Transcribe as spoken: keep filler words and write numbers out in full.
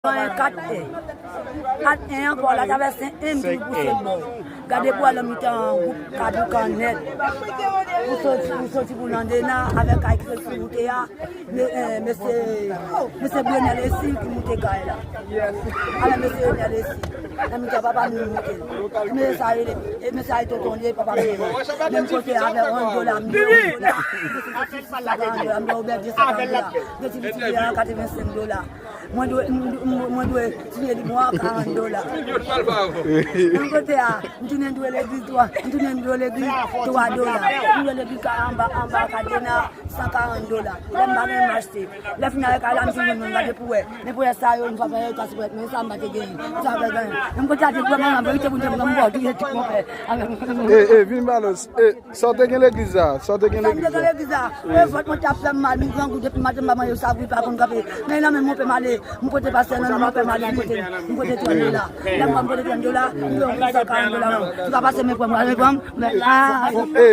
Genyen kat en. Kat en an, bò la travèse en, m toujou pouse bò. Gade bò a nan mitan gwoup Kaboukan nèt. Ou soti, ou soti pou Landena avèk kay ki soti sou wout la. Me-, eh, mesye, mesye Brenel Esi ki moute kay la. Alè mesye Brenel Esi. Nan mitan papa m moute. Mesye sa rele, e mesye sa e tonton li, papa m rele. Menm kote avè yon dola, m de yon dola. M de yon dola, m de yon dola. De ti pitit la katrevensenk dola. Mwen dwe, m, m, mwen dwe tiye li mwa karant dola. Yon kote a, m tounen dwe legliz twa, m tounen dwe legliz twa dola. M dwe legliz ka anba, anba kadena san karant dola. Lè m pa gen m achte. Lè fini avèk la, m tounen mwen gade pou wè. Men pou wè sa yo, m pa fè yo ta sou wè. Men sa m pa te genyen. Sa m pa genyen. Yon kote a te vrèman nan verite pou m te mwen m bò touye tout mon pè. Avèk mwen. E, e, vin balos. E, Sa w te gen legliz la? Sa w te gen legliz la? Sa m te gen legliz la? E vant mwen t ap fè m mal, m grangou depi maten m pa manje, sa vre pa konn kanpe. Men nan men m pè m ale, m pote pastè nan men m pè m ale, m pote, m pote trant dola. Lè m pran m pote trant dola, m pran san karant dola. Tou ka pase men pran m, men pran m, men la. E.